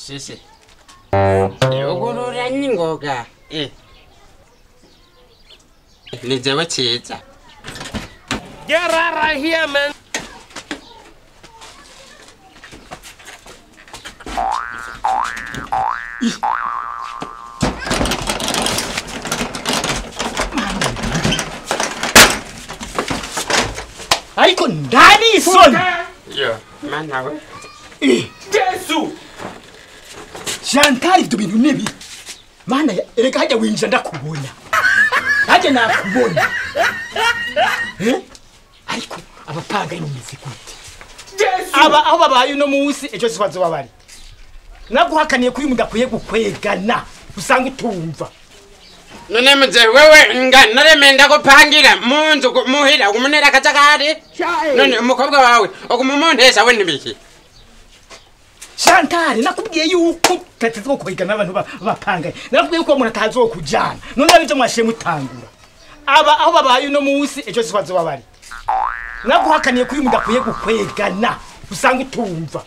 Sisi. Ugurura n'ingoga. Ni jewe Ciza. Get out of here, man. Ariko ndani isoni. Yo, mana we. Jesu. Chantal ibyo bintu nibi. Mana erega hajya winjira ndakubona. Hajya nakubona. Ariko abapanga imeze gute? Jesu. Aba aho babaye no munsi ejo sibazo babari. Naguhakaniye kuri mudakwiye gukwegana usanga utumva. None mze wewe nga naremenda kupangira munzu muhira umunera kacakari. None umukobwa wawe okumumontesha we nibiki. Chantal nakubwiye yuko tatizwo kwegana abantu bapanga. Nakubwiye yuko umuntu atazokujana. None abije mwashe mutangura. Aba aho babaye no munsi ejo sibazo babari. Naguhakaniye kuri mudakwiye gukwegana usanga utumva.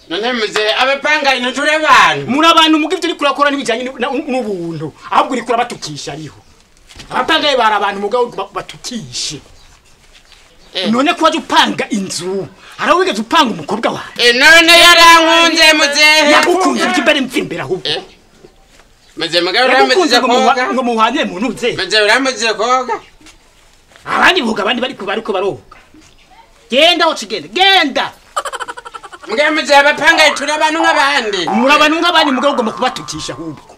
None mze abapanga inture abantu. Muri abantu mugivyo uri kurakora nibijanye n'ubuntu. Ahubwo uri kurabatukisha ariho. Abapanga bara abantu mugabo batukishe. None ko waje upanga inzu. Haraho wigeze upanga umukobwa wawe. None yarankunze muzehe. Yagukunze imbere mvimbera ahubwo. Mze mugabo uramuze koga. Ngo muhanye muntu nze. Mze uramuze koga. Abandi boga abandi bari kubariko baroga. Genda aho kigenda. Genda. Mugabo mze abapanga itura abantu nk'abandi. Muri abantu nk'abandi mugabo ugomba kubatukisha ahubwo.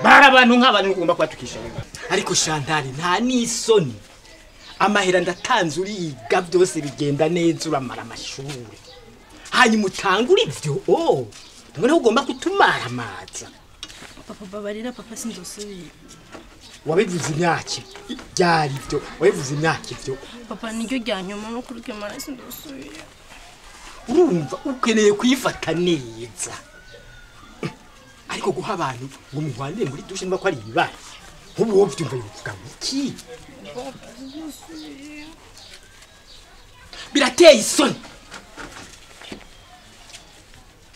Bara abantu nk'abandi ugomba kubatukisha. Ariko Chantal nta nisoni. Amahera ndatanze uriga byose bigenda neza uramara amashuri. Hanyuma utangura ivyo none ugomba kutumara amaza. Papa babarira papa sinzosubira. Wabivuze imyaka byari ivyo wabivuze imyaka ivyo. Papa niryo rya nyuma no kurukemara sinzosubira. Urumva ukeneye kwifata neza. Ariko guha abantu ngo muhwane muri dushe niba ko ari ibara. Nkubu wowe uvyumva yuvuga iki? Birateye isoni.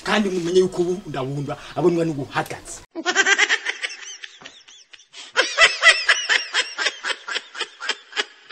Kandi mumenye yuko ubu ndabundwa abonwa n'uguhagaze.